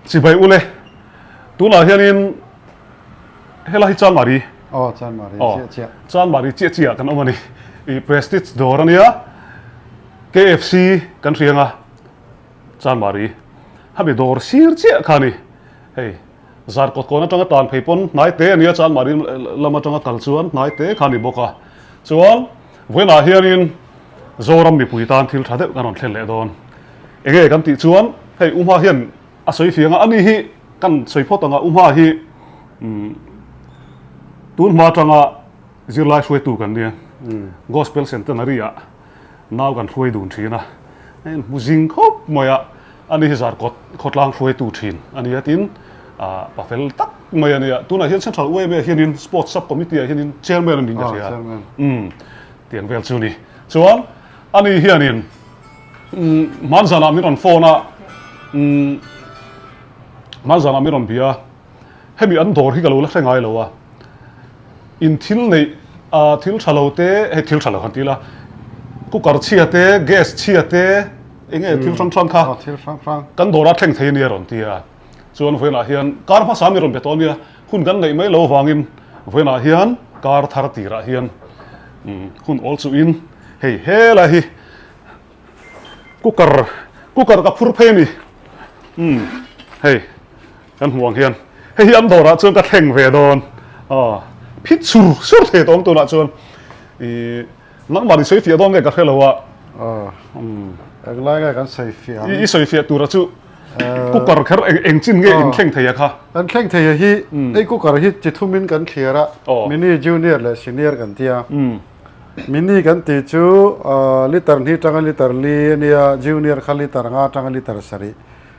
Chibai ule, tunah hianin helai hi Chanmari. Aw, Chanmari chiah chiah. Chanmari chiah chiah kan awm a ni. I Prestige dawr a nia, KFC kan hria anga Chanmari. Hemi dawr sir chiah kha a ni. Hei, Zarkawt kawn atanga tan phei pawn hnai te a nia, Chanmari lam atanga kal chuan hnai te kha a ni bawk a. Chuan, vawiinah hianin Zoram mipui tan thil tha deuh kan rawn thlen leh dawn. Enge kan tih chuan hei U Hma hian a sawi fiang a, ani hi kan sawi phawt ang a, U Hma hi tun hma atanga zirlai hruaitu kan nia, Gospel Centenary ah nau kan hruai dun thin a, a inhmu zing khawp mai a, ani hi Zarkawt khawtlang hruaitu thin a nia tin pa fel tak mai a nia, tunah hian Central YMA hianin Sports Sub Committee ah hianin Chairman a niin ka hria, tiang vel chu a ni. Chuan ani hianin Hmanzanah min rawn phone a, hmanzanah min rawn bia a, hemi an dawr hi ka lo la hre ngai lo a, in thil neih ah thil tha lo te, hei thil tha lo han ti ila, cooker chhia te, gas chhia te, eng nge thil hrang hrang kha kan dawrah thleng thei a nia rawn ti a, chuan vawiinah hian kar hmasa min rawn be tawh a nia, hun kan neih mai lo avangin vawiinah hian kar thar tirah hian hun awl chuhin hei helai hi Cooker cooker ka phur phei a ni umm hei kan hmuh ang hian hei hi an dawrah chuan ka thleng ve dawn aw phit sur sur thei tawng tunah chuan ih nangmah ni sawi fiah dawn nge ka hre lo a aw umm englai nge kan sawi fiah ang i sawi fiah tura chu cooker kher eng eng chin nge in thleng thei a kha kan thleng thei a hi hei cooker hi chi thumin kan thliar a mini junior leh senior kan tia Mini kan tih chu liter hnih tanga liter li a nia, junior kha liter nga tanga liter sarih,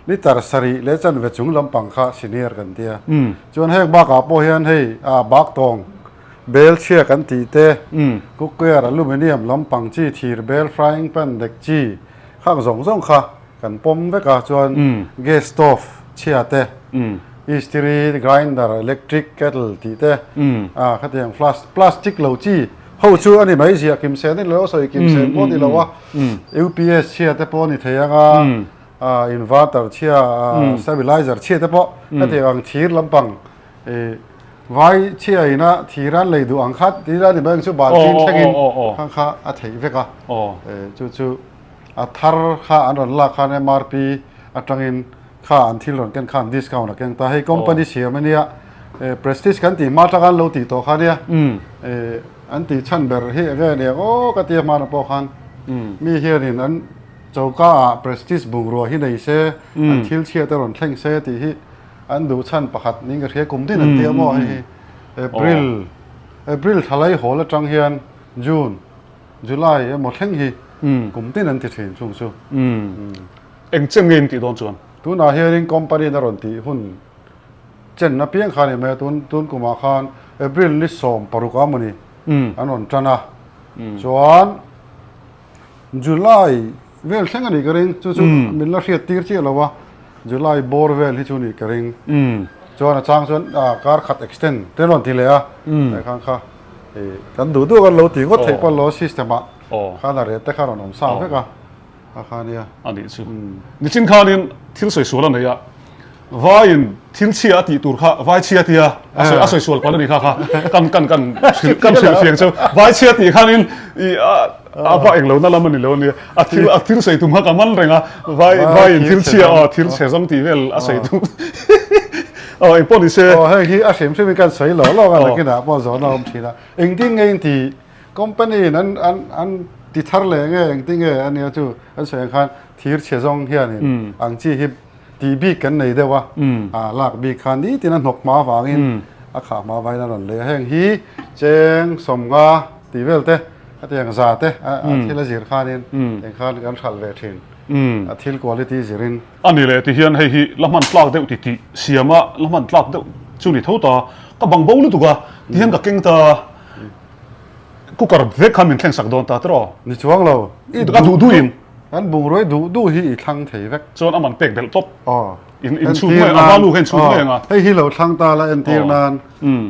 liter sarih leh chanve chung lampang kha senior kan tia. Chuan heng bakah pawh hian hei bak tawng bel chhia kan tih te, cookware aluminium lampang chi thir bel frying pan dek chi khang zawng zawng kha kan pawm vek a, chuan gas stove chhia te, istiri, grinder, electric kettle tih te, khatiang plastic lo chi ho chu a ni mai ziah kim sen a ni lo a, sawi kim sen pawh a ni lo a, UPS chhia te pawh a ni thei ang a, inverter chhia, stabilizer chhia te pawh khatiang ang thir lampang vai chhia ina thir an lei duh ang kha tih a ni mai ang chu baltin thlengin khang kha a theih vek a, chu chu. A thar kha an rawn lak khan MRP atangin kha an thil rawn ken khan discount a keng ta. Hei company siam a nia, Prestige kan tih hma atanga an lo tih tawh kha nia. An tih chhan ber hi enge a nia aw ka tia hmanah pawh khan mi hianin an choka ah Prestige bungrua hi nei se, an thil chhiat a rawn thleng se tih hi an duh chhan pakhat niin ka hria kum din an tia maw hei hi April April thlalai hawl atang hian June July emaw thleng hi kum tin an ti thin chung chu. Eng chen nge in tih dawn chuan? Tunah hianin company in a rawn tih hun chen apiang kha a ni mai a, tun tun kumah khan April ni 16 a mawni an rawn tan a, chuan July vel thleng a nih ka ring, chu chu min la hriat tir chiah lo a, July bawr vel hi chu nih ka ring. Chuan a chang chuan kar khat extend te rawn ti leh a, khan kha. Kan duh duh kan lo ti ngawt theih pawh lo system ah khan a rate te kha rawn awm sa vek a a kha nia. A nih chu. Nichin khanin thil sawi sual a nei a, vaiin thil chhia a tih tur kha vai chhia tia a sawi a sawi sual palh a ni kha kha kan kan kan hrilh kan hrilh fiang chu vai chhia tih khanin i a va englo na lam a ni lo a nia a thil a thil sawi tum kha ka man reng a vai vaiin thil chhia aw thil chhe zawng tih vel a sawi tum Aw engpawh ni se. Aw hei hi a hrim hrim in kan sawi lo lawk a nakinah pawh zawhna a awm thin a. Engtin nge in ti company in an an an ti thar leh nge engtin nge a nia chu an sawi ang khan thir chhe zawng hianin ang chi hi tih bik kan nei deuh a. A lak bik khan nitin a hnawk hma avangin a khah hma avangin a rawn lei a. Heng hi cheng sawmnga tih vel te a tiang za te a thil a zir khanin eng khan kan hralh ve thin a thil quality zirin. A ni leh ti hian hei hi la hman tlak deuh ti tih siam a, la hman tlak deuh chu ni tho ta, ka bang bo lutuk a, ti hian ka keng ta, cooker vek khan min thleng sak dawn ta tiraw? Ni chuang lo, i duh duh duhin. Kan bungrua duh duh hi i thlang thei vek. Chuan a man pek belh tawp. Aw. In in chhut mai, a value kha in chhut mai ang a. Hei hi lo thlang ta la entir nan,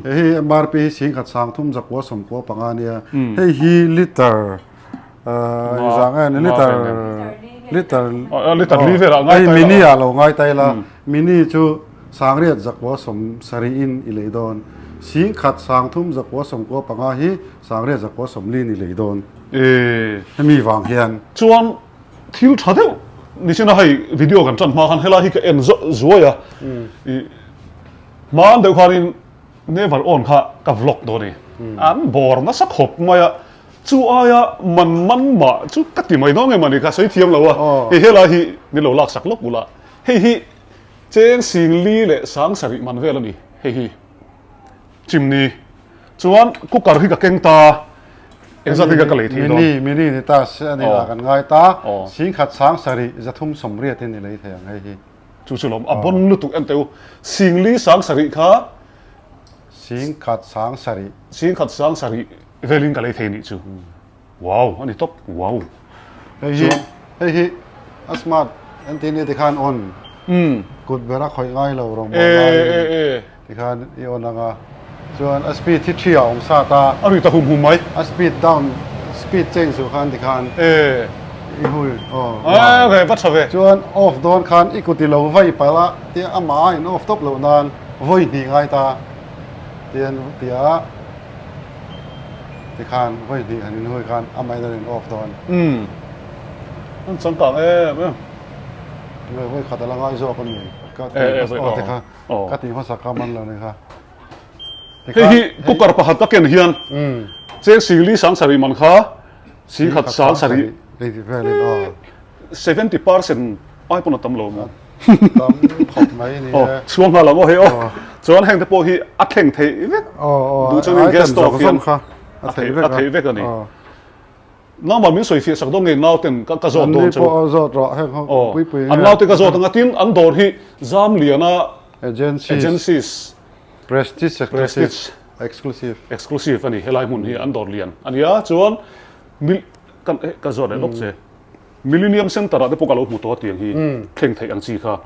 hei hi MRP hi singkhat sang thum zakua sawmkua panga nia, hei hi liter, engzah nge ni liter. Liter liter li velah ngai tai la. Mini ah lo ngai tai la. Mini chu sangriat zakua sawm sarih in i lei dawn. Singkhat sangthum zakua sawmkua panga hi sangriat zakua sawmli in i lei dawn. Hemi vang hian. Chuan thil tha deuh nichina hei video kan tan hma khan helai hi ka en zuai a. I hmaan deuh khanin Never on kha ka vlog dawn a ni. An bawr nasa khawp mai a. Chu aia man man mah chu ka ti mai dawn nge mawni ka sawi thiam lo a. Hei helai hi min lo laksak lawk ula. Hei hi cheng sing li leh sang sarih man vel a ni. Hei hi chimney. Chuan cooker hi ka keng ta. Engzat hi ka lei thei dawn. Mini mini ni ta a ni lah kan ngai ta. Singkhat sang sarih zathum sawmriat in i lei thei ang hei hi. Chu chu lawm a bon lutuk en teh u. Sing li sang sarih kha. Singkhat sang sarih. Singkhat sang sarih velin ka lei thei nih chu. Wow a ni tawp wow. Hei hi hei hi a smart en ti nia tikhan on. Kut ber a khawih ngai lo rawngbawl laiin tikhan i on ang a. Chuan a speed hi thi a awm sat a. A ri ta hum hum mai. A speed down speed change suh khan tikhan i hui aw. A ve va tha ve. Chuan off dawn khan i kut i lo vai palh a tia amah a in off tawp loh nan vawi hnih ngai ta tian tia tikhan vawi hnih han in hui khan amah in a in off dawn. Umm an changkang em em. Nge vawi khat a la ngai zawk a ni ka ti aw tikha. Ka ti hmasa kha man lo ni kha. Hei hi cooker pakhat ka ken hian cheng singli sang sarih man kha singkhat sang sarih 70% ai pawn a tam lo maw? Tam khawp mai ni e. Chhuang nghal ang aw hei aw. Chuan heng te pawh hi a thleng theih vek. Duh chuan gas stove hian a theih vek a ni. Nangmah min sawi fiah sak dawn nge nau ten ka zawt dawn chu. An ni pawh a zawt rawh heng ho pui pui nge. An nau te ka zawt anga tin an dawr hi Zamliana Agencies Prestige Prestige Exclusive Exclusive a ni helai hmun hi an dawr lian a nia chuan mil kan ka zawt leh lawk che Millennium Centre ah te pawh ka lo hmu tawh a tiang hi thleng theih ang chi kha.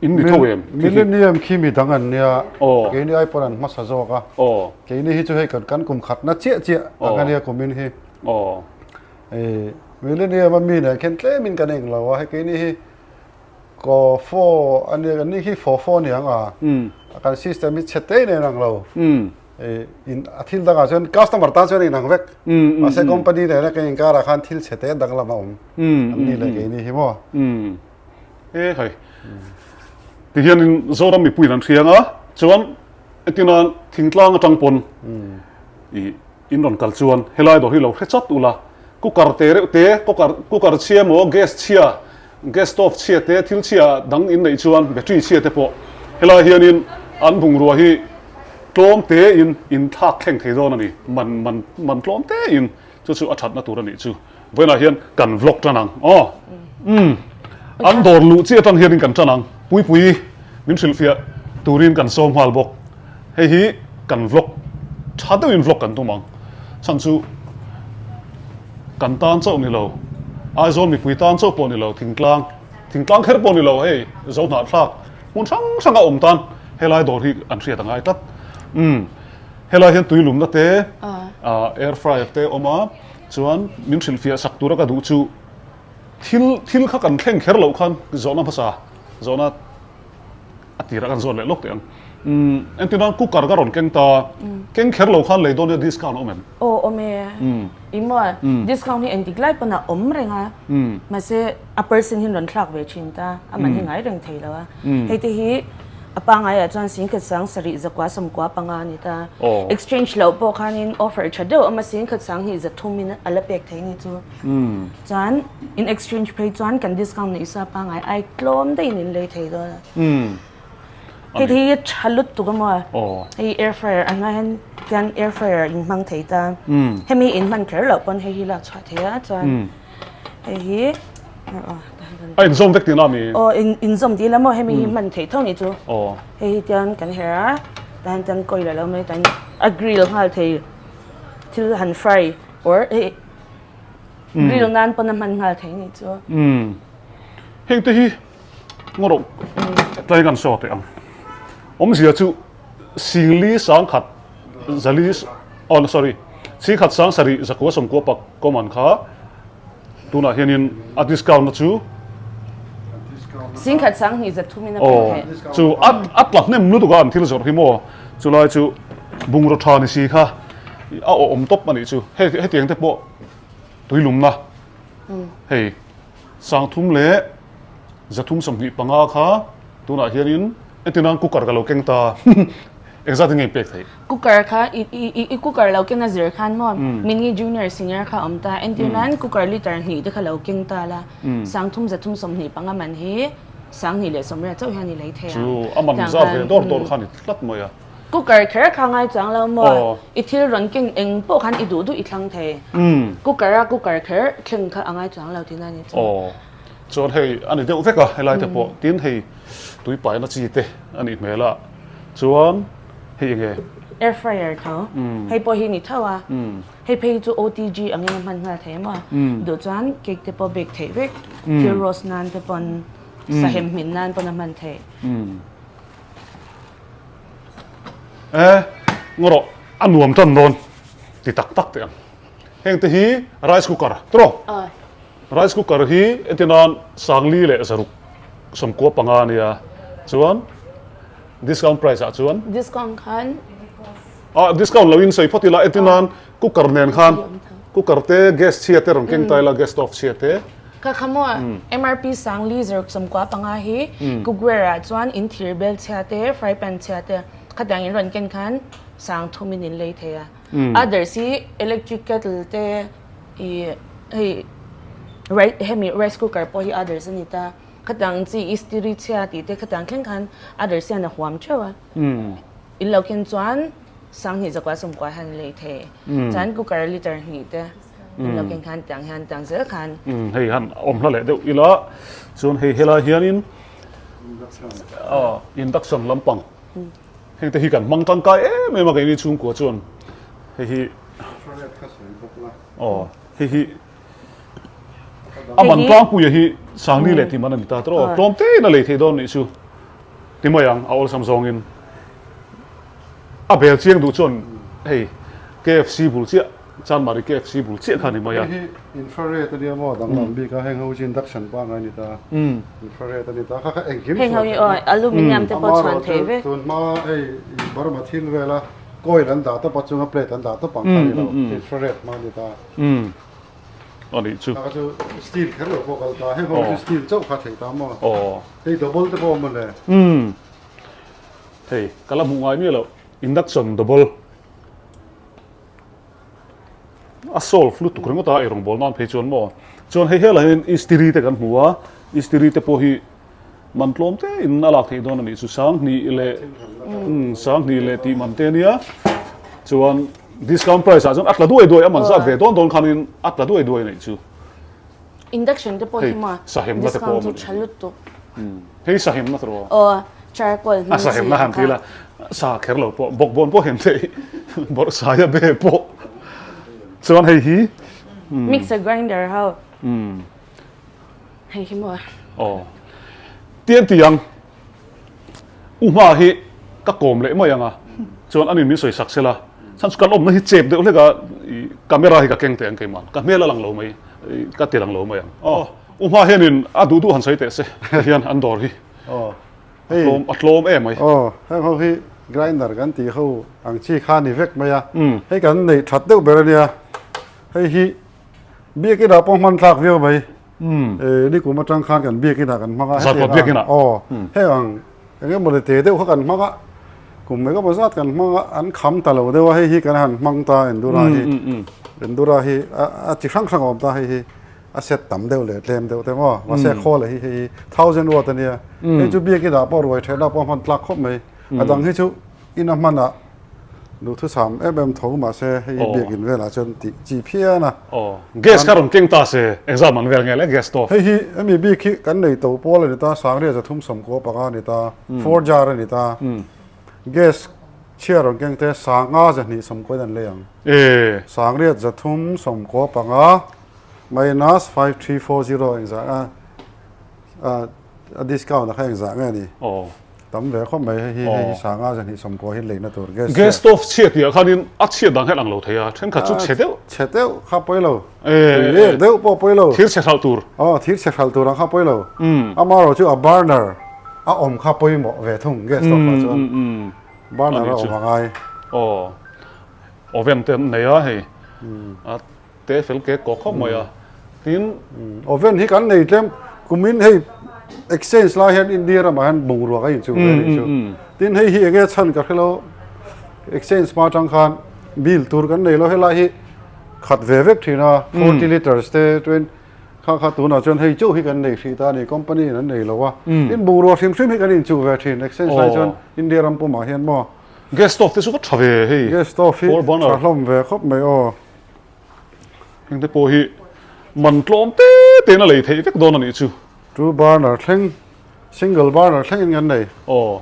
In ni tho em? Millennium khi mi dang an nia, keini ai pawn an hmasa zawk a. Keini hi chu hei kan kum khatna chiah chiah ang a nia kumin hi. Millennium a mi nen khen tlemin kan eng lo a, hei keini hi ko fo a nia, kan ni khi fo fo aniang a, kan system hi chhe te nen ang lo. In a thil dangah chuan customer tan chuan a inang vek. Mahse company nena kan inkarah khan thil chhe te danglam a awm. An ni leh keini hi maw. E khai. Ti hianin Zoram mipuiin an hriang a, chuan hetinan thingtlang atang pawn i in rawn kal chuan helai dawr hi lo hre chat ula, cooker te reuh te, cooker cooker chhia emaw gas chhia, gas stove chhia te, thil chhia dang in neih chuan battery chhia te pawh helai hianin an bungrua hi tlawm te in in thlak thleng thei dawn a ni, man man man tlawm te in. Chu chu a thatna tur a nih chu. Vawiinah hian kan vlog tan ang aw. Umm an dawr luh chi atang hianin kan tan ang. Puipui min hrilhfiah turin kan sawm nghal bawk. Hei hi kan vlog tha deuhin vlog kan tum ang. Chhan chu kan tan chauh ni lo, Aizawl mipui tan chauh pawh ni lo, thingtlang thingtlang kher pawh ni lo hei Zohnahthlak hmun hrang hranga awm tan helai dawr hi an hriat a ngai tlat. Umm. Helai hian tui lumna te, air fryer te awm a, chuan min hrilhfiah sak tura ka duh chu thil thil kha kan thleng kher loh khan zawhna hmasa zawhna a tirah kan zawt leh lawk teh ang. Umm entirnan cooker ka rawn keng ta, keng kher lo khan lei dawn nia discount a awm em? Aw awm e, ih maw discount hi engtik lai pawn a awm reng a, mahse a person hian rawn thlak ve thin ta, a man hi ngai reng thei lo a, hei te hi A pangaiah chuan singkhat sang sarih zakua sawmkua panga a ni ta. Exchange loh pawh khanin offer tha deuh a awm a, singkhat sang hnih zathumin a la pek thei ni chu. Chuan in exchange phei chuan kan discount neih sa pangai ai tlawm daihin in lei thei dawn a. Hei hi a tha lutuk a maw? Hei air fryer a hma hian tian air fryer in hmang thei ta. Hemi in hman kher loh pawn hei hi lak chhuah thei a chuan hei hi A inzawm vek tihna ami? Aw inzawm tih ila maw hemi hi hman theih tho ni chu. Aw. Hei hi tian kan herh a, tahan tian coil a lo mai tan a grill nghal thei thil han fry or hei grill nan pawn a hman nghal thei ni chu. Umm. Heng te hi ngaw rawh tlai kan saw teh ang. Awmzia chu singli sangkhat zali oh sorry singkhat sang sarih zakua sawmkua pak common kha. Tunah hianin a discount na chu. Singkhat 2000 300 in a pek theih. Chu a a tla hnem lutuk a an thil zawrh hi maw? Chulai chu bungraw tha ni si kha a awm tawp a nih chu. Hei hetiang te pawh tuilumna hei 3000 leh 325 kha tunah hianin entirnan cooker ka lo keng ta engzat in nge in pek theih? Cooker kha i i i cooker lo ken a zir khan maw mini junior senior kha awm ta entirnan cooker liter hnih te kha lo keng ta la 3000 325 man hi 20 leh 80 chauh hian i lei thei ang. Chu a man zat ve dawr dawr kha ni tlat mai a. Cooker kher kha ngai chuang lo maw i thil rawn keng eng pawh khan i duh duh i thlang thei. Cooker a cooker kher thleng kha a ngai chuang lo tihna a ni chu. Aw chuan hei a ni deuh vek a helai te pawh tin hei tui paina chi te a nih hmel a chuan hei enge? Air fryer tho hei pawh hi ni tho a hei phei hi chu OTG angin a hman nghal thei a maw duh chuan cake te pawh bake theih vek thil roast nan te pawn sahem hmin nan pawn a hman theih. E ngaw rawh a nuam tan dawn ti tak tak teh ang heng te hi rice cooker tawh rice cooker hi entir nan 4000 leh 695 a nia chuan discount price ah chuan discount khan ah discount lo in sawi phawt ila entir nan cooker nen khan cooker te gas chhia te rawn keng ta ila gas stove chhia te Ka kha maw MRP 4000 695 hi cookware ah chuan in thir bel chhia te fry pan chhia te khatiang in rawn ken khan 3000 in in lei thei a others hi electric kettle te ih hei hemi rice cooker pawh hi others a ni ta khatiang chi istiri chhia tih te khatiang thleng khan others hian a huam theuh a in lo ken chuan 2000 190 hian in lei thei chuan cooker liter hnih te. In lo keng khan tiang hian tiang zel khan. Hei han awm hla leh deuh ila chuan hei helai hianin induction lampang heng te hi kan hmang tangkai em em a keini chhungkua chuan hei hi aw hei hi a man tlangpuia hi 4000 leh tih man a ni ta tawh tlawm te in a lei thei dawn nih chu ti mai ang a awlsam zawngin a bel chiang duh chuan hei KFC bul chiah Chanmari KFC bul chiah kha a ni mai a. Hei hi infrared a nia maw danglam bik a, heng ho chu induction pangngai a ni ta, infrared a ni ta, kha kha engkim chhuan theih na. Aluminium te pawh chhuan thei vek. Tun hma hei Burma thil vela coil an dah tawp a chunga plate an dah tawp ang kha a ni lo, infrared hma a ni ta. A nih chu. Kha kha chu steel kher lo pawh kal ta, heng ho chu steel chauh kha thei ta maw. Hei double te pawh a awm mawle. Hei ka la hmuh ngai miah loh induction double. A solve lutuk ringawt a eirawng bawl nan phei chuan maw chuan hei helai hian istiri te kan hmu a istiri te pawh hi man tlawm te in a lak theih dawn a nih chu 2000 leh 2000 leh tih man te ania chuan discount price ah chuan a tla duai duai a man zat ve dawn dawn khanin a tla duai duai a nih chu. Induction te pawh hi maw discount chu tha lutuk. Hei sahemna tawh aw. Aw charcoal hming chi. A sahemna han ti ila sa kher lo pawh bawkbawn pawh hem theih bawrh saia be pawh chuan hei hi. Mixer grinder ho. Hei hi maw. Aw tiang tiang u hma hi ka kawm leh mai ang a chuan anin min sawi sak sela chhan chu kan awmna hi chep deuh hlek a camera hi ka keng teh ang keimah ka hmel a lang lo mai ka ti lang lo mai ang aw. U hma hianin a duh duh han sawi teh se hian an dawr hi a tlawm em mai. Aw, heng ho hi grinder kan tih ho ang chi kha ni vek mai a, hei kan neih that deuh ber a nia, hei hi biakin ah pawh hman thlak viau mai, nikum atang khan kan biakin ah kan hmang a, Zarkawt biakin ah? Aw, heng ang eng emaw le te deuh kha kan hmang a, kum eng emaw zat kan hmang a, an kham ta lo deuh a, hei hi kan han hmang ta Endura hi, Endura hi a chi hrang hrang a awm ta hei hi. A set tam deuh leh tlem deuh te maw mahse khawl hi hei 1000 watt a nia hei chu biakin ah pawh ruai theihna pawh a hman tlak khawp mai a dang hi chu in a hman ah duhthusam em em tho mahse hei biakin velah chuan tih chi phian a. Aw gas kha rawn keng ta se exam an vel nge le gas stove. Hei hi hemi bik hi kan nei to pawl a ni ta 3375 a ni ta 4 jar a ni ta gas chhia rawn keng te 5290 in an lei ang. 3375. Minus 5340 engzah a a discount a kha engzah nge ni? Aw. Tam ve khawp mai hei hi hei hi sanga zan 29 hi leina tur gas Gas stove chhia tih ah khanin a chhiat dan hian ang lo thei a, thenkhat chu chhe deuh. Chhe deuh kha pawi lo. Tui lek deuh pawh pawi lo. Thir chhe hralh tur. Aw thir chhe hralh tur ang kha pawi lo. Amaherawh chu a burner a awm kha pawimawh ve thung gas stove ah chuan. Burner a awm a ngai. Aw oven te an nei a hei. A te fel ke kawk khawp mai a. Tin. Oven hi kan nei tlem kumin hei exchange lai hian India ramah hian bungrua ka inchuh ve anih chu. Tin hei hi enge chhan ka hrelo exchange hma atang khan bill tur kan nei lo helai hi khat ve vek thin a 40 liters te twen kha kha tunah chuan hei chauh hi kan nei hrih ta a ni company in an nei lo a. Tin bungrua hrim hrim hi kan inchuh ve thin exchange lai chuan India ram pumah hian maw. Gas stove te chu va tha ve hei. Gas stove hi tha hlawm ve khawp mai aw. Heng te pawh hi man tlawm te tein a lei theih vek dawn a nih chu. Two burner thleng, single burner thlengin kan nei. Aw.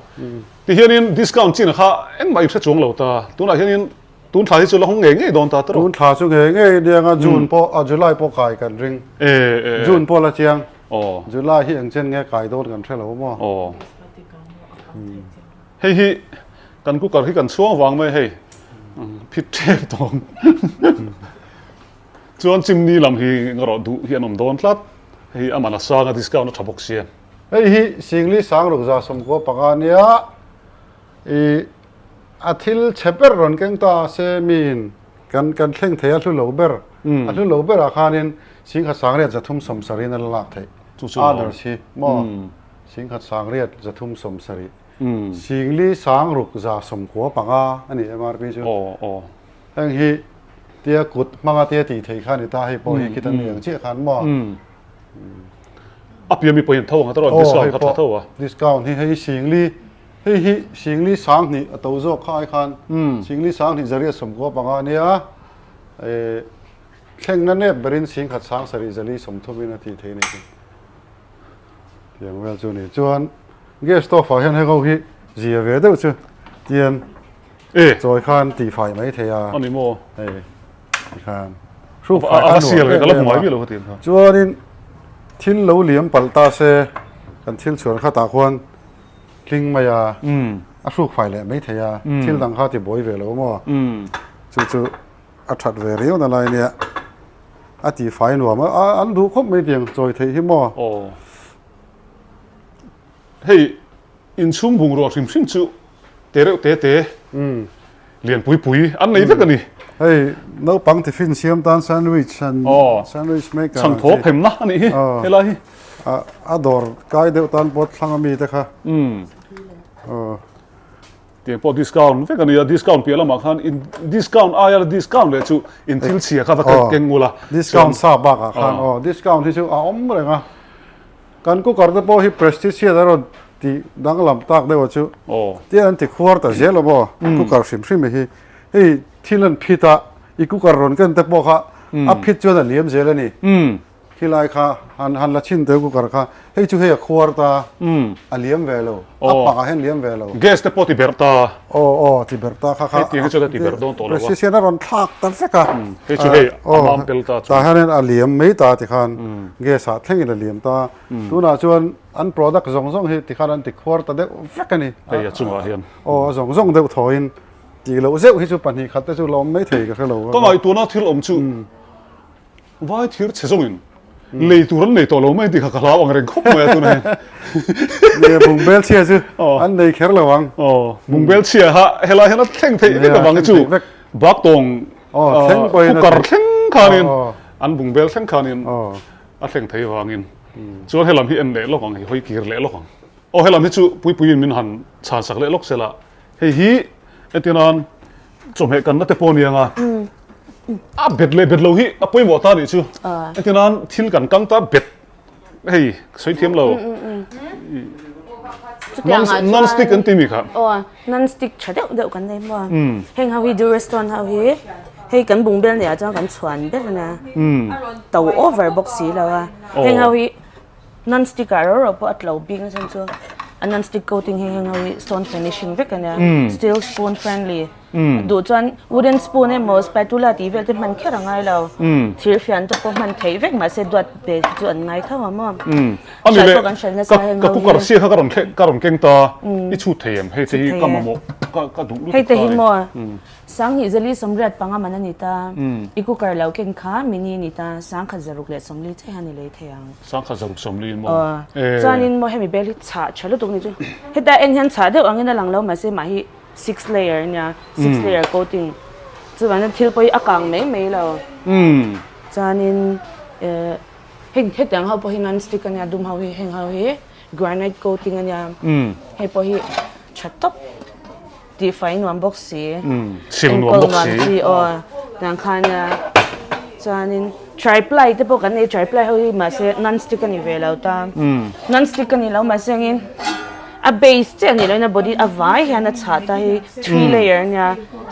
Ti hianin discount chin kha engmah in hre chuang lo ta. Tunah hianin tun thla hi chu la hawng ngei ngei dawn ta tawh. Tun thla chu ngei ngei aniang a, June pawh, a July pawh kai kan ring. E e. June pawh la chiang. Aw. July hi engchen nge kai dawn kan hre lo maw? Aw. Hei hi kan cooker hi kan chhuang vang mai hei phit tep tawng chuan chimney lam hi ngarawh duh hi an awm dawn tlat hei a man a sang a discount a tha bawk sia. Hei hi Singli Sangruk 95 nia i a thil chhe ber rawn keng ta se miin kan kan thleng thei a hlu lo ber a hlu lo berah khanin Singkhat Sangriat 370 in a la lak theih others hi maw. 1370, 4695 a ni MRP chu. Heng hi tia kut hmanga tia tih theih kha a ni ta, hei pawh hi khita mi ang chiah khan maw. A pian mi pawhin tho ang a tawrh discount kha tha tho a. Discount hi hei singli, hei hi singli 2000 a to zawk kha ai khan 52,895 a nia. Thlengna nep berin 17,430 in a tih theih a ni chu. Tiang vel chu ni chuan gas stove ah hian heng ho hi zia ve deuh chu tian chawi khan tih fai mai thei a ani maw hei tikhan hruk fai a nuam em em a chuanin thil lo liam palh ta se kan thil chhuan khatah khuan tling mai a a hruk fai leh mai thei a thil dang kha ti buai ve lo maw chu chu A that ve riau na lai nia. A ti fai nuam a, an duh khawp mai tiang chawi theih hi maw? Aw. Hei inchhung bungrua hrim hrim chu te reuh te te lian pui pui an nei vek a ni. Hei naupang tiffin siam tan sandwich an sandwich maker ang chi. Chhangthaw phemna a nih hi helai hi. A dawr kai deuh tan pawh thlang ami te kha. Aw. Tiang pawh discount vek a ni a, discount piah lamah khan in discount aia discount leh chu in thil chhia kha va keng ngul a. Discount sa bakah khan aw discount hi chu a awm reng a, kan cooker te pawh hi prestige hian a rawn ti danglam tak deuh a chu tiang an ti khuar ta zel a maw cooker hrim hrim hi hei thil an phit a i cooker rawn ken te pawh kha a phit chuan a liam zel a ni. Khilai kha han han la chhin teu cooker kha hei chu hei a khuar ta a liam ve lo a pakah hian liam ve lo. Gas te pawh ti berh ta. Aw aw ti berh ta kha kha. Hei tiang hi chuan a ti berh dawn tawh lo a. Precision a rawn thlak ta vek a. Hei chu hei a mam pel ta chuan. Tah hianin a liam mai ta tikhan gas ah thlengin a liam ta. Tunah chuan an product zawng zawng hi tikhan an ti khuar ta deuh vek a ni. Hei a chungah hian. Aw a zawng zawng deuh thawiin tih loh zeuh hi chu 2 khat te chu la awm mai thei ka hre lo. Ka ngaihtuahna thil awm chu. Vai thir chhe zawngin lei tur an nei tawh lo mai tih kha ka hlau ang reng khawp mai a tunah hian. Nge bungbel chhia chu an nei kher lo ang. Aw bungbel chhia kha helai hian a thleng theih vek avang hi chu baktawng cooker thleng khanin an bungbel thleng khanin a thleng thei avangin chuan helam hi en leh lawk ang hi hawi kir leh lawk ang. Aw helam hi chu puipuiin min han chhan sak leh lawk sela hei hi entirnan Chawhmeh kanna te pawh a ni ang a, a bet leh bet lo hi a pawimawh ta nih chu. Engtin nan thil kan kang ta bet hei sawi thiam lo. Non stick an ti mi kha. Aw non stick tha deuh deuh kan nei maw. Heng ho hi Durestone ho hi hei kan bungbel nei ah chuan kan chhuan ber a nia. To over bawk si lo a. Heng ho hi Non stick ah rau rau pawh a tlo bik nasa chu a non stick coating hi heng ho hi stone finishing vek a nia steel spoon friendly. Duh chuan wooden spoon emaw spatula tih vel te hman kher a ngai lo. Thir fian te pawh hman theih vek mahse duat ve hi chu an ngai tho a maw. Ani leh ka ka cooker sia kha ka rawn thleng ka rawn keng ta i chhut thei em hei te hi ka mamawh ka ka duh lutuk Hei te hi maw Sanghnih zali sawmriat panga man a ni ta i cooker lo ken kha mini a ni ta sangkhat zaruk leh sawmli chiah hian i lei thei ang. Sangkhat zaruk sawmli in maw? Aw chuanin maw hemi bel hi chhah tha lutuk ni chu heta en hian chhah deuh angin a lang lo mahse mahhi Six layer a nia, six layer coating chuvangin thil pawh hi a kang mai mai lo. Chuanin eh heng hetiang ho pawh hi non stick a nia dum ho hi heng ho hi granite coating a nia hei pawh hi tha tawp tihfai nuam bawk si enkawl nuam chi aw tiang kha ania chuanin triply te pawh kan nei triply ho hi mahse non stick a ni ve lo ta non stick a ni lo mahse engin. A base chiah ni loin a body a vai hian a chhah ta hi three layer ania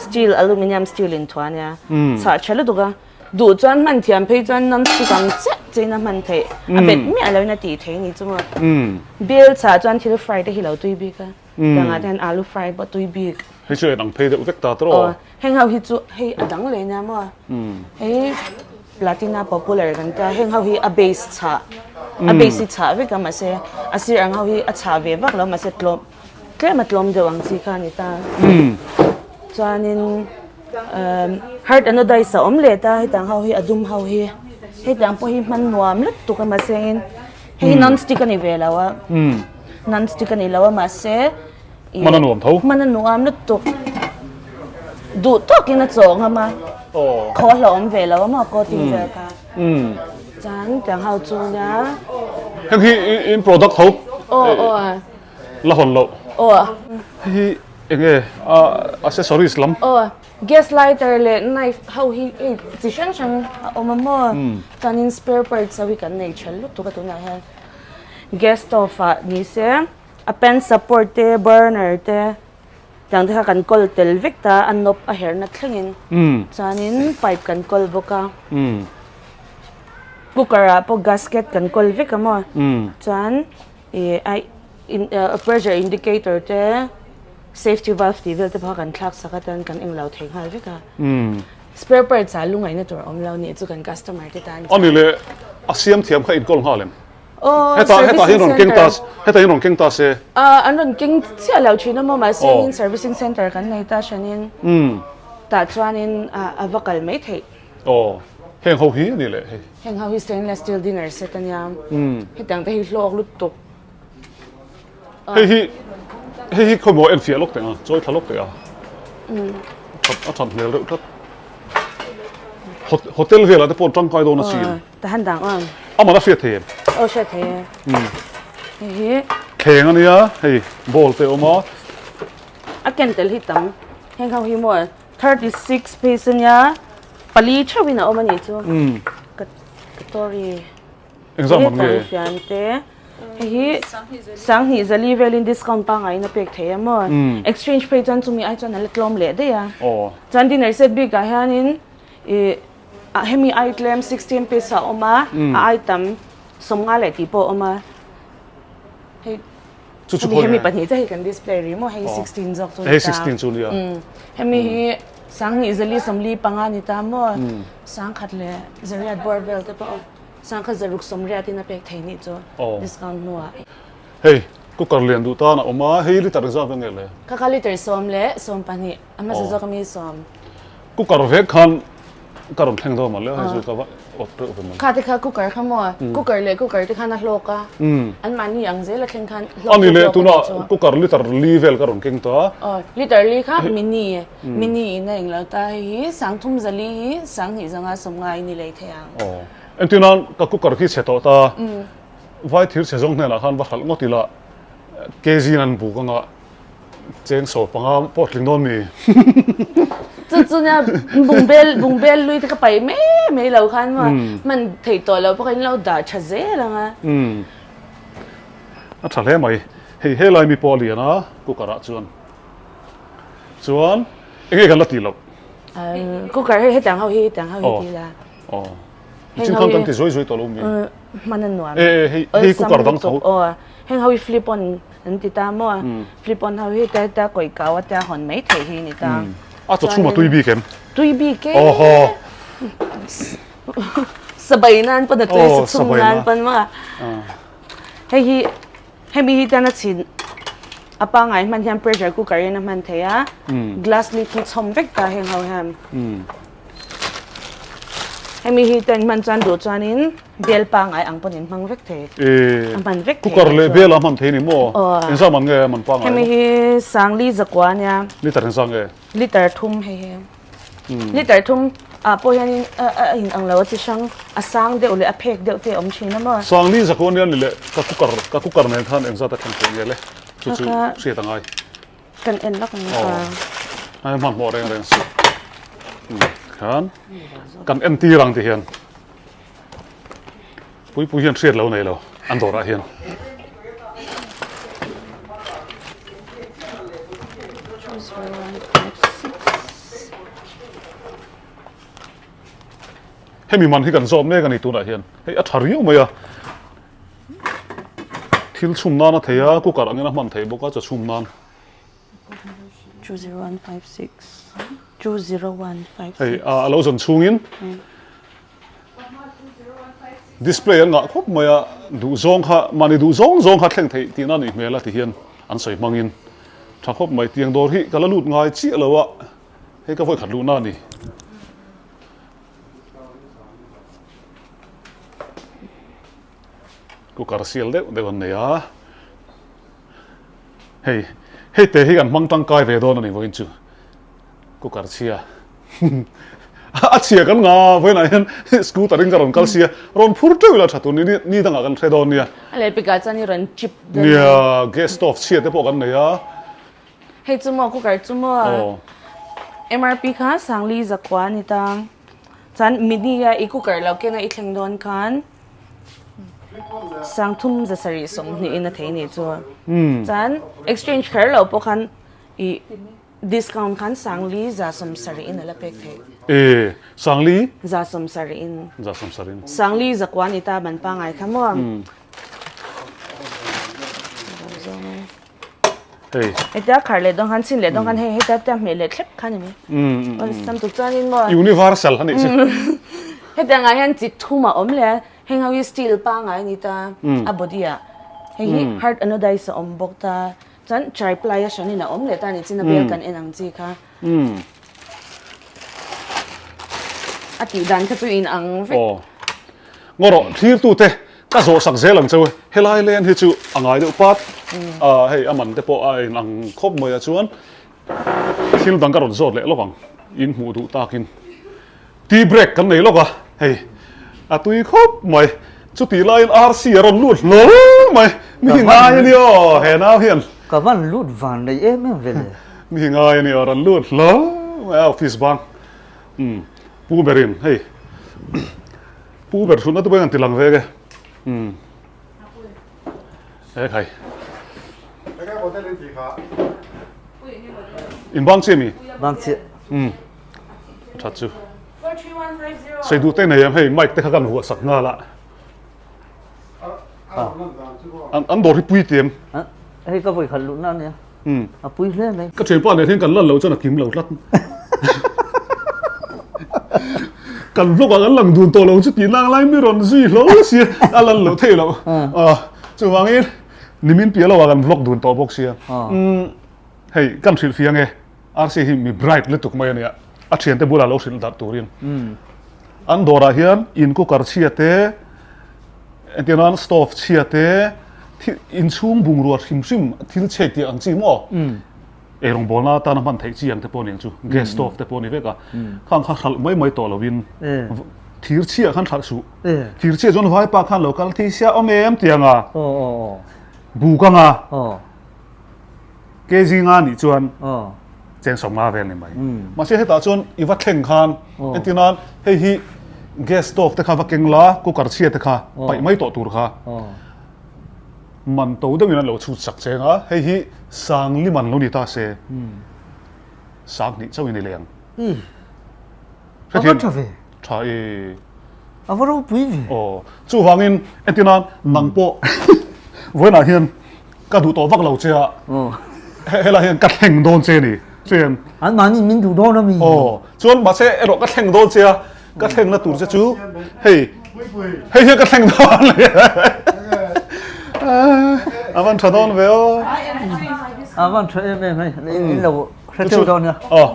steel aluminium steel in thuah ania chhah tha lutuk a duh chuan hman thiam phei chuan non stick ang chiah chiah in a hman theih a bet miah loin a tih theih ni chu maw bel chhah chuan thil fry te hi lo tui bik a tiangah te hian alu fry pawh tui bik. Hei chu en ang phei deuh vek ta tawh aw. Heng ho hi chu hei a dang leh nia maw hei platina popular kan tia heng ho hi a base chhah a base hi chhah vek a mahse a sir ang ho hi a chhah ve vak lo mahse tlawm tlem a tlawm deuh ang chi kha a ni ta chuanin hard anodize a awm leh ta hetang ho hi a dum ho hi hetiang pawh hi hman nuam lutuk a mahse in hei hi non stick a ni ve lo a non stick a ni lo a mahse. Hman a nuam tho. Hman a nuam lutuk. Duh tawkin a chaw ngam a. Khaw a hlauhawm ve lo a maw coating vel kha. Chuan tiang ho chu nia. Heng hi in product tho. Aw aw. La hawn loh. Aw. Hei hi eng nge accessories lam. Aw gas lighter leh knife ho hi hei chi hrang hrang a awm a maw. Chuanin spare parts ho hi kan nei tha lutuk a tunah hian gas stove ah ni se. A pen support te, burner te tiang te kha kan kawl tel vek ta, a knob a herhna thlengin chuanin pipe kan kawl bawk a, cooker ah pawh gasket kan kawl vek a maw, chuan ih ai pressure indicator te, safety valve tih vel te pawh kha kan thlak sak a chuan kan englo thei nghal vek a, spare parts ah lungaihna tur a awm lo nih chu kan customer te tan chuan. Ani leh a siam thiam kha inkawl nghal em? Aw, Heta heta hian servicing rawn keng ta center. heta hian rawn keng ta se. Ah, an rawn keng chiah lo thin a maw mahse in servicing center kan nei ta hranin tah chuanin a va kal mai theih. Aw, heng ho hi a ni leh hei. Heng ho hi stainless steel dinner set a nia. Hetiang te hi hlawk lutuk. Hei hi hei hi khawimaw en fiah lawk teh ang a, chawi thla lawk teh a. A that hmel reuh tlat. Hotel velah te pawh tangkai dawn a chin. Ta han dang ang. Amah a hriat thei em? Aw hriat thei e. Hei hi. Thleng a nia, hei bowl te a awm a. A ken tel hi tam. Heng ho hi maw 36 piece a nia, pali theuhin a awm a nih chu. Ka katori. Engzah man nge? He fian te. Hei hi sanghnih zali velin discount pangaiin a pek thei a maw. Exchange phei chuan chumi ai chuan a la tlawm leh daih a. Chuan dinner set bikah hianin ih Ah hemi ai tlem 16 piece a awm a, a ai tam 50 leh tih pawh a awm a. Hei Chu chu hemi pahnih te hei kan display rih maw hei 16 zawk chu ni ta. Hei 16 chu nia. Hemi hi sanghnih zali sawmli panga ni ta maw sangkhat leh zariat bawr vel te pawh sangkhat zaruk sawmriat in a pek thei nih chu discount hnuah. Hei cooker lian duh tan a awm a, hei liter engzat vel nge le? Kha kha liter sawm leh 12 a hmasa zawk ami sawm. Cooker vek khan ka rawn thleng dawn mawle hei chu ka va awt reuh ve mawle. Kha te kha cooker kha maw cooker leh cooker te khan a hlawk a an mahni ang zel a thleng khan hlawk Ani leh tuna cooker liter li vel ka rawn keng ta. Aw liter li kha mini mini in a englo ta hei hi sangthum zali hi sanghnih zanga sawmnga in i lei thei ang. Aw entirnan ka cooker khi chhe tawh ta vai thir chhe zawng hnenah khan va hralh ngawt ila kg in an buk anga Cheng saw panga pawh tling dawn mi. Chu chu nia bungbel bungbel lui te ka pai mai mai lo khan maw hman thei tawh lo pawh in lo dah tha zel ang a. A tha hle mai. Hei helai mi pawh a lian a cooker ah chuan. Chuan enge kan la tih loh? Cooker hei hetiang ho hi hetiang ho hi ti la. Aw. Hei khan kan ti zuai zuai tawh lo mi. Hman a nuam. E hei hei cooker dang tho. Aw heng ho hi flip on an ti ta maw flip on ho hi ta ta kawi kau a tia hawn mai theih hi ni ta. A chaw chhum a tui bik em? Tui bik e. Awhaw. Sabai nan pawn a tui, sa chhum nan pawn maw. Hei hi hemi hi tan a chhin a pangai hman hian pressure cooker in a hman thei a, glass lid hi chhawm vek ta heng ho hian. Hemi hi tan hman chuan duh chuanin bel pangai ang pawn in hmang vek thei. A hman vek thei. Cooker leh bel a hman thei ni maw? Engzah man nge man pangai? Hemi hi sangli zakua ania. Liter engzah nge? Liter thum hei hi. Liter thum ah pawh hianin a in ang lo a chi hrang a sang deuh leh a phek deuh te a awm thin a maw? Sangli zakua ania ni leh ka cooker ka cooker nen khan engzat a thleng thei nge le? Chu chu hriat a ngai. Kan en lawk ang kha. Ai hmanhmawh reng reng suh. Khan kan en tir ang ti hian Puipui hian hriat lo nei lo an dawrah hian. Hemi man hi kan zawt mek a ni tunah hian hei a tha riau mai a. Thil chhum nan a thei a, cooker angin a hman theih bawk a chaw chhum nan. Hei a lo zawn chhungin display an ngah khawp mai a, duh zawng kha mahni duh zawng zawng kha thleng theih tihna a nih hmel a ti hian an sawi hmangin tha khawp mai. Tiang dawr hi ka la lut ngai chiah lo a, hei ka vawikhat luhna a ni. Cooker sial deuh deuh an nei a, hei hei te hi kan hmang tangkai ve dawn a ni vawiin chu cooker chhia a chhia kan nga vawiinah hian scooter in ka rawn kal sia rawn phur teuh ila tha tur ni ni dangah kan hre dawn nia. A lehpekah chuan i rawn chip dawn a ni. Nia gas stove chhia te pawh kan nei a. Hei chu maw cooker chu maw MRP kha Sangli zakua a ni ta. Chuan mini a i cooker lo kena i thleng dawn khan Sangthum zasarih 20 in a thei nih chu. Chuan exchange kher lo pawh khan i discount khan Sangli 70 in a la pek theih. E Sangli? 70 in. 70 in. Sangli zakua a ni ta ban pangai kha maw. Hei. Hetia khar leh dawn khan chin leh dawn khan hei hetia tia hmeh leh thlep kha ni mai. Awlsam tuk chuanin maw. Universal a nih chu. Hetiang ah hian chi thum a awm leh a, heng ho hi steel pangai a ni ta a body ah. Hei hi hard anodize a awm bawk ta, chuan triply a hranin a awm leh ta a ni chin a bel kan en ang chi kha. A tih dan kha chu in ang vek. Aw. Ngaw rawh, thlirtute ka zawh sak zel ang cheu. Helai len hi chu a ngai deuh pat. A hei a man te pawh a in ang khawp mai a chuan thil dang ka rawn zawt leh lawk ang. In hmuh duh takin tea break kan nei lawk a, hei a tui khawp mai. Chutih laiin RC a rawn lut hlawl mai. Mi hi ngai a ni aw, he nau hian. Ka van lut van nei em em ve le. Mi hi ngai a ni aw, rawn lut hlawl mai a office bang. Umm Pu berin hei Pu ber thutna te pawhin an ti lang vek e. Umm he khai. In bang chiah mi? Bang chiah. Umm a that chu. Sei duh te nei em hei mic te kha kan vuah sak nghal a. An dawr hi pui ti em? Hei ka vawi khat luhna a nia. A pui hle mai. Ka thianpa nen hian kan lan loh chuan a kim lo tlat. Kan vlog ah kan lang dun tawh lo chu tih nang lai mi rawn zui hlawl sia a lan loh theih loh. Chuvangin nimin piah lo ah kan vlog dun tawh bawk sia. Hei kan hrilh fiang e. RC hi mi bright lutuk mai a nia. A thiante bulah lo hrilh darh turin. An dawrah hian in cooker chhia te, entir nan stove chhia te, inchhung bungrua hrim hrim thil chhe tih ang chi maw? Eirawngbawlna atana hman theih chi ang te pawh a ni ang chu. Gas stove te pawh a ni vek a. Khang kha hralh mai mai tawh lovin thir chhia khan hralh suh. Thir chhia chuan vaipa khan lo kal thei sia awm em tiang a. Buk anga. Kg nga nih chuan cheng 50 vel ni mai. Mahse hetah chuan i va thleng khan entir nan hei hi gas stove te kha va keng la cooker chhia te kha paih mai tawh tur kha man to deuhin an lo chhut sak cheng a hei hi sangli man lo ni ta se 2000 chauhin i ni leh ang. A va tha ve. Tha e. A va ropui ve. Aw. Chuvangin entir nan nang pawh vawiinah hian ka duh tawh vak lo che a. Helai hian ka thleng dawn che ni. Chuan. An mahni min duh dawn a mi. Aw, chuan mahse erawh ka thleng dawn che a, ka thlengna tur che chu hei, hei hian ka thleng dawn a ni. A van tha dawn ve aw. A van tha em em hei, in lo hre teuh dawn nia. Aw,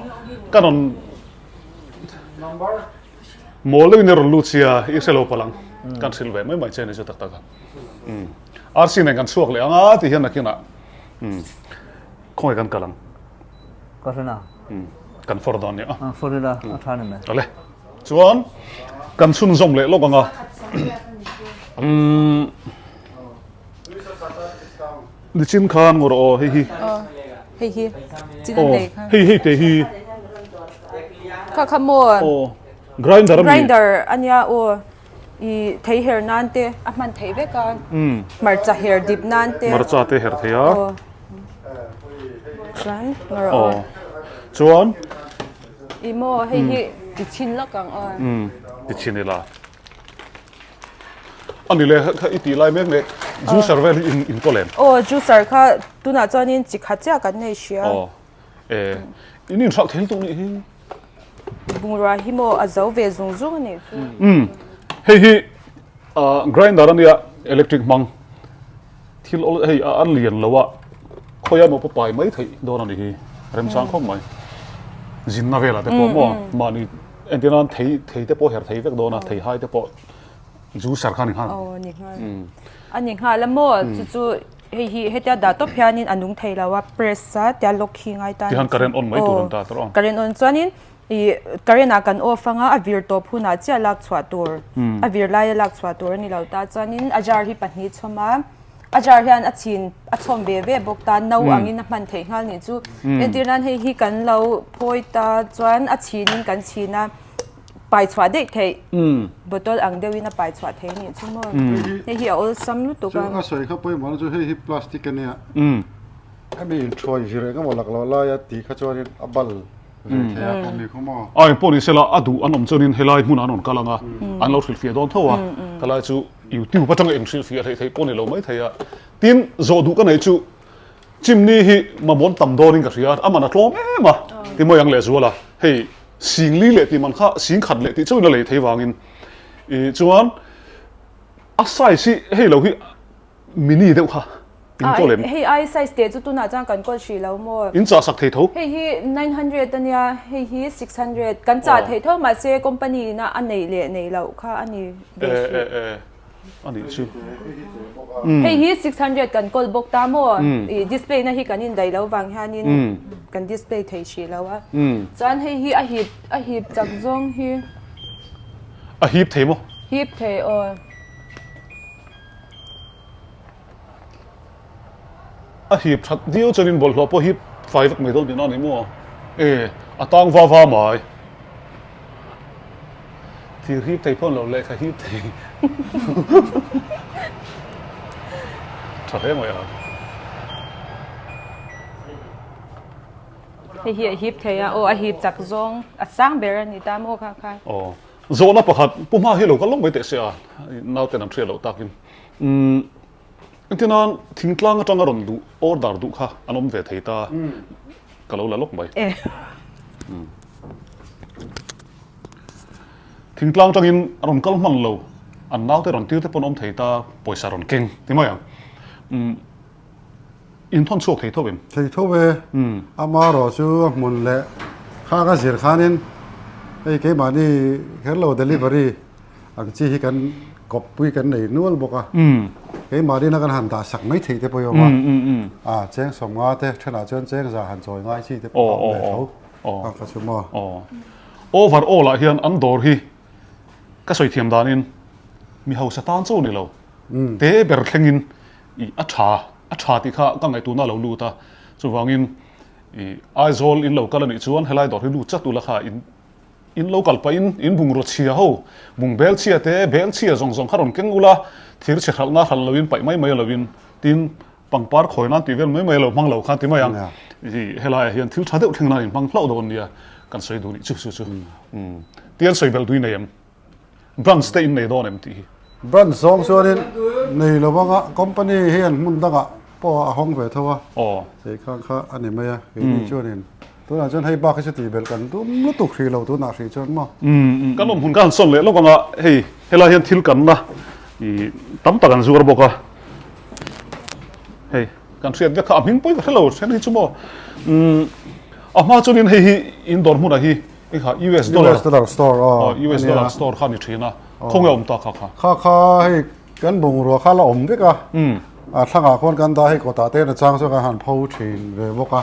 ka rawn mawl deuhin i rawn lut sia, i hre lo palh ang. Kan hrilh ve mai mai che a ni chu tak tak a. Arsi nen kan chhuak leh ang a ti hian nakinah. Khawngaih kan kal ang. Ka hre na. Kan for dawn nia. An for ila a tha ni mai. Ale. Chuan kan chhunzawm leh lawk ang a. Nichin khan ngawr aw hei hi. Hei hi. Chin an lei kha. Hei hei te hi. Kha kha maw. Aw. Grinder ami. Grinder ania aw. I thei her nan te a hman theih vek a, hmarcha her dip nan te. Hmarcha te her thei a. Aw. Chuan ngarawh aw. Aw. Chuan. I maw hei hi ti chhin lawk ang aw. Umm ti chhin ila. Ani le kha i tih lai mek mek juicer vel hi in in kawl em? Aw juicer kha tunah chuanin chi khat chiah kan nei hria. Aw. E in inhralh thei lutuk nih hi. Bungrua hi maw a zo ve zung zung a nih chu. Umm hei hi grinder a nia electric hmang thil awl hei a lian lo a khawi a maw pawh pai mai theih dawn a nih hi remchang khawp mai zinna velah te pawh maw mahni entir nan thei thei te pawh her thei vek dawn a thei hai te pawh juicer kha a ni nghal. Aw a ni nghal a ni nghal a maw chu chu Hei hi hetia dah tawp hianin a nung thei lo a, press a tia lock hi ngai ta a ni. Tihan current on mai tur an ta tawh a. Current on chuanin ih current ah kan off anga a vir tawp hunah chiah lak chhuah tur, a vir laia lak chhuah tur a ni lo ta. Chuanin a jar hi pahnih chhawm a, a jar hian a chhin a chhawm ve ve bawk ta, no angin a hman theih nghal nih chu. Entir nan hei hi kan lo phawi ta chuan a chhinin kan chhin a. pai chhuah daih theih bottle ang deuhin a pai chhuah thei anih chu maw hei hi a awlsam lutuk a. Chu a sawi kha pawimawh na chu hei hi plastic a nia hemi inthuai vir eng emaw lak loh laia tih kha chuanin a bal ve thei a pawh ni khaw maw. A engpawh ni sela a duh an awm chuanin helai hmunah an rawn kal ang a an lo hrilhfiah dawn tho a helai chu youtube atanga inhrilhfiah theih theih pawh ni lo mai thei a tin zawh duh ka neih chu Chimney hi mamawh tam dawnin ka hria a, a man a tlawm em a, ti mai ang lehzual a, hei singli leh tih man kha sing khat leh tih chauhin a lei thei vangin ih chuan a size hi hei lo hi mini deuh kha in kawl em? Hei ai size teh chu tunah chuan kan kawl hrih lo maw? In chah sak thei tho. Hei hi 900 a nia, hei hi 600 kan chah thei tho mahse company ina a neih leh neih loh kha a ni ve hrih. A nih chu. Hei hi 600 kan kawl bawk ta maw? I display na hi kan indaih lo vang hianin kan display thei hrih lo a. Chuan hei hi a hip a hip chak zawng hi. A hip thei maw? Hip thei aw. A hip that viau chuanin bawlhhlawh pawh hip fai vek mai dawn tihna a ni maw? E, a tang va va mai. Thir hip thei pawh an lo lehkha hip thei. Tha hle mai a. Hei hi a hip thei a, aw a hip chak zawng a sang ber a ni ta maw kha kha. Aw, zawhna pakhat Pu Hma hi lo kal lawk mai teh se a, nauten an hriat loh takin. Umm. Engtin nan thingtlang atanga rawn duh order duh kha an awm ve thei ta ka lo la lawk mai. Thingtlang atangin a rawn kal hman lo an naute rawn tir te pawn awm thei ta pawisa rawn keng ti mai ang. In thawn chhuak thei tho em? Thei tho e. Amaherawh chu a hmun leh kha ka zir khanin hei keimahni kher lo delivery Ang chi hi kan kawppui kan nei nual bawk a, keimahni na kan han dah sak mai theih te pawh i awm a, a cheng sawmnga te thenah chuan cheng za han chawi ngai chi te pawh a awm ve tho a ka chu maw. Over all ah hian an dawr hi ka sawi thiam danin mi hausa tan chauh ni lo, te ber thlengin i a tha a tha tih kha ka ngaihtuahna a lo lut a, chuvangin i Aizawl in lo kal a nih chuan helai dawr hi lut chat ula kha in In lo kal pahin in bungraw chhia ho, bung bel chhia te, bel chhia zawng zawng kha rawn keng ula, thir chhe hralhna hralh loin paih mai mai loin, tin, pangpar khawi nan tih vel mai mai lo hmang lo khan ti mai ang. I helaiah hian thil tha deuh thleng nan in hmang hlauh dawn nia kan sawi duh nih chu chu chu. Tian sawi belh dui nei em? Branch te in nei dawn em tih hi? Branch zawng chuanin nei lo anga company hian hmun dangah pawh a hawng ve tho a, hei khang kha a ni mai a, keini chuanin. Tunah chuan hei bak hi chu tih belh kan tum lutuk hrih lo tunah hrih chuan maw. Kan awm hun ka han sawn leh lawk ang a, hei helai hian thil kanna ih tam tak an zuar bawk a, hei kan hriat vek kha a hming pawi ka hre lo then hi chu maw umm a hma chuanin hei hi in dawr hmunah hi hei kha US dollar US dollar store aw US dollar store kha a ni thin a, khawnge awm ta kha kha. Kha kha hei Kan bungrua kha la awm vek a, a thlangah khawn kan dah hei kawtah te na chang chuan kan han pho thin ve bawk a,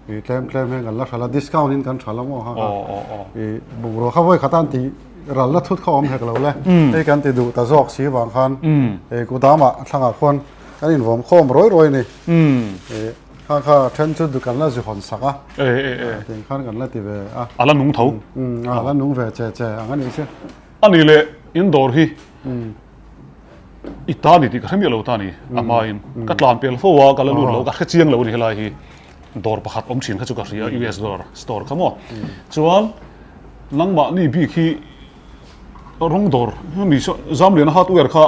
ih tlem tlem hian kan la hralh a, discount in kan hralh a maw kha kha, ih bungrua kha vawi khat a an tih ralna thut kha awm hek lo le, hei kan ti duh ta zawk si vang khan ih kudamah thlangah khawn kan invawm khawm rawi rawi a ni, ih kha kha then chu kan la zu hawn sak a, tiang khan kan la ti ve a. A la nung tho. A la nung ve che che ang a nih chu. A nih leh in dawr hi i ta ni tih ka hre miah lo ta ni a hmain ka tlan pel fo a ka la lut lo ka hre chiang lo a ni helai hi dawr pakhat awm thin kha chu ka hria US dollar store kha maw chuan nangmahni bik hi rawng dawr mi saw Zamliana hardware kha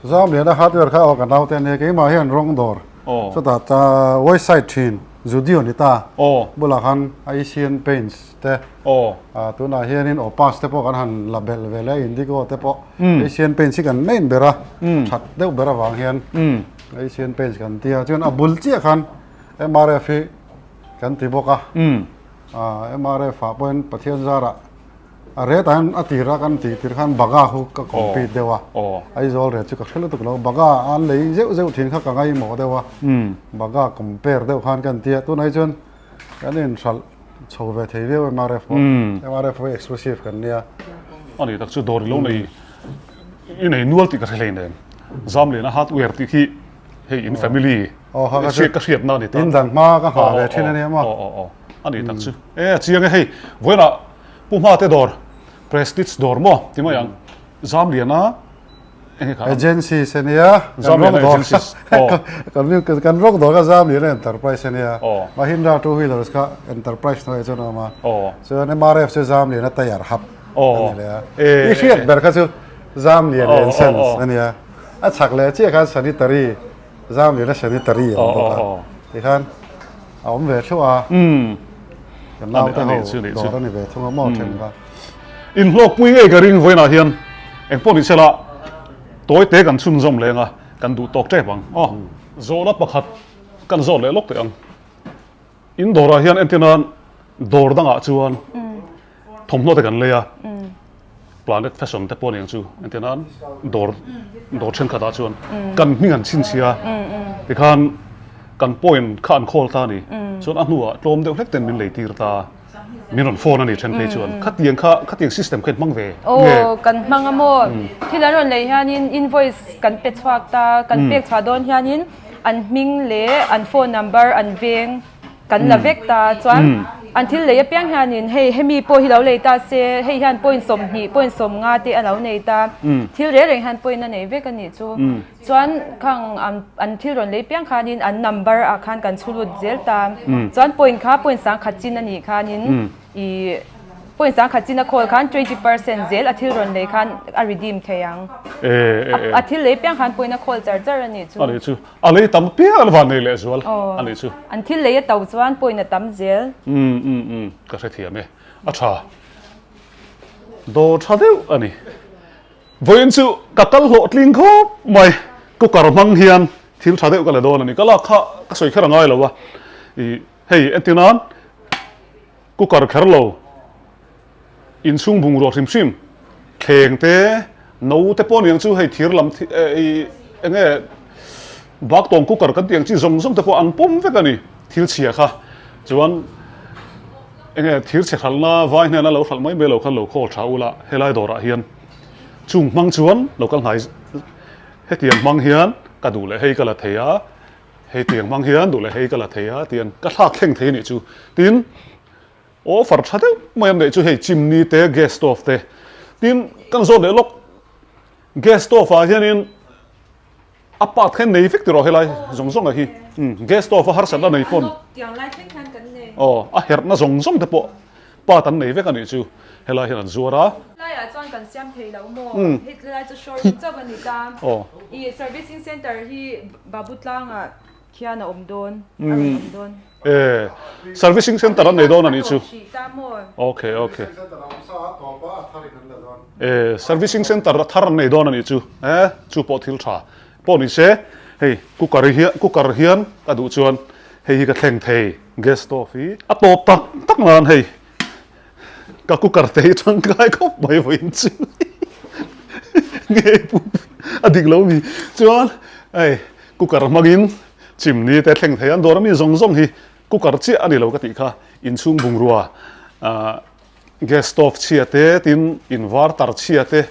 Zamliana hardware kha aw ka naute ania keimah hian rawng dawr chutah ta website thin Zudio ni ta bulah khan Asian Paints te tunah hianin Opus te pawh kan han la belh ve leh a, Indigo te pawh Asian Paints hi kan main ber a, that deuh ber avang hian Asian Paints kan ti a, chuan a bul chiah khan MRF hi kan ti bawk a, MRF ah pawhin Pathian zarah a retah hian a tirah kan tih tir khan Bagha khu ka compete deuh a, Aizawl ret chu ka hre lutuk lo, Bagha an lei zeuh zeuh thin kha ka ngaihmawh deuh a, Bagha compare deuh khan kan ti a, tunah hi chuan Kan inhralh chho ve thei viau MRF pawh. MRF pawh hi exclusive kan nia. A ni tak chu dawr i lo nei i nei nual tih ka hre hleinem. Zamliana hardware tih khi hei in family ka hriatna a ni ta. In dan hma ka nghah ve thin a nia maw. Aw aw aw a ni tak chu. E a chiang e hei vawiinah Pu Hmate dawr Prestige dawr maw ti mai ang Zamliana Agencies a nia, kan rawng dawr kan rawng dawr kha Zamliana Enterprise a nia, Mahindra two wheelers kha Enterprise hnuaiah chuan a awm a, chuan MRF chu Zamliana Tyre Hub a ni leh a, i hriat ber kha chu Zamliana and Sons a nia, a chhak leh chiah khan Sanitary Zamliana Sanitary a awm bawk a, tikhan a awm ve thluah a, kan naute ho dawr a ni ve thung a maw then kha. Inhlawkpui ngei ka ring vawiinah hian engpawh ni sela tawite kan chhunzawm leng a, kan duh tawk tep ang. Aw, zawhna pakhat kan zawt leh lawk teh ang. In dawrah hian entir nan dawr dangah chuan thawmhnaw te kan lei a, Planet Fashion te pawh aniang chu entir nan dawr dawr thenkhatah chuan kan hming an chhinchhia tikhan kan point kha an khawl ta a ni. Chuan a hnuah tlawm deuh hlek ten min lei tir ta. Min rawn phone a ni then phei chuan khatiang kha khatiang system kha in hmang ve nge? Aw kan hmang a maw? Thil an rawn lei hianin invoice kan pe chhuak ta, kan pek chhuah dawn hianin an hming leh an phone number an veng kan la vek ta chuan an thil lei apiang hianin hei hemi pawh hi lo lei ta se hei hian point 20 point 15 te a lo nei ta thil reng reng hian point a nei vek a nih chu. Chuan khang an thil rawn lei piang khanin an number ah khan kan chhu lut zel ta. Chuan point kha point sangkhat chin a nih khanin i point sangkhat chin a call khan 20% zel a thil rawn lei khan a redeem thei ang. A thil lei piang khan point a call char char a nih chu. A nih chu. A lei tam piang an van nei leh zual a nih chu. An thil lei a to chuan point a tam zel. Ka hrethiam e. A tha. Dawr tha deuh a ni. Vawiin chu ka kal hlawhtling khawp mai, cooker hmang hian thil tha deuh ka la dawn a ni. Ka lak kha ka sawi kher a ngai lo a, ih hei entir nan cooker kher lo inchhung bungrua hrim hrim thleng te no te pawh niang chu hei thir lam ih eng nge baktawng cooker kan tih ang chi zawng zawng te pawh an pawm vek a ni thil chhia kha chuan eng nge thir chhe hralhna vai hnena lo hralh mai mai lo khan lo call tha ula helai dawrah hian. Chung hmang chuan lo kal hnai hetiang hmang hian ka duh leh hei ka la thei a, hetiang hmang hian duh leh hei ka la thei a tian ka thlak thleng thei a nih chu. Tin, offer tha deuh mai an neih chu hei chimney te gas stove te. Tin, kan zawt leh lawk gas stove ah hianin A part kha nei vek tiraw helai zawng zawng a hi gas stove a harsatna nei pawn aw a herhna zawng zawng te pawh part an nei vek a nih chu helai hian an zuar a. Laiah chuan kan siam thei lo maw hei lai chu showroom chauh a ni ta i servicing center hi Babu tlangah khian a awm dawn a rawn awm dawn. E servicing center an nei dawn a nih chu. Ok ok. E servicing center a thar an nei dawn a nih chu. E chu pawh thil tha. Pawh ni se hei cooker hi cooker hian ka duh chuan hei hi ka thleng thei gas stove hi a tawp tak tak nan hei ka cooker te hi tangkai khawp mai vawiin chu nge a dik lo mi chuan hei cooker hmangin chimni te thleng thei an dawr ami zawng zawng hi cooker chiah a ni lo ka tih kha inchhung bungrua ah gas stove chhia te tin inverter chhia te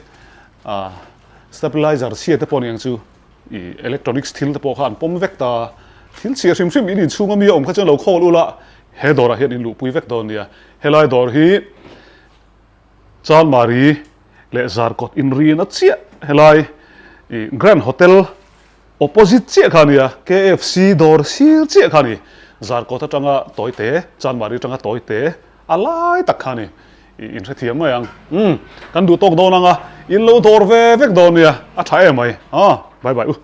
ah stabilizer chhia te pawh ni ang chu ih electronics thil te pawh kha an pawm vek ta thil chhia hrim hrim in inchhung ami a awm kha chuan lo khawl ula he dawrah hian in luhpui vek dawn nia helai dawr hi Chanmari leh Zarkawt inrina chiah helai ih Grand Hotel Opposite chiah kha a nia, KFC dawr sir chiah kha a ni. Zarkawt atanga tawi te, Chanmari atanga tawi te a lai tak kha a ni. I inhrethiam mai ang. Umm, kan duh tawk dawn ang a, in lo dawr ve vek dawn nia, a tha em mai. Aa, bye bye u.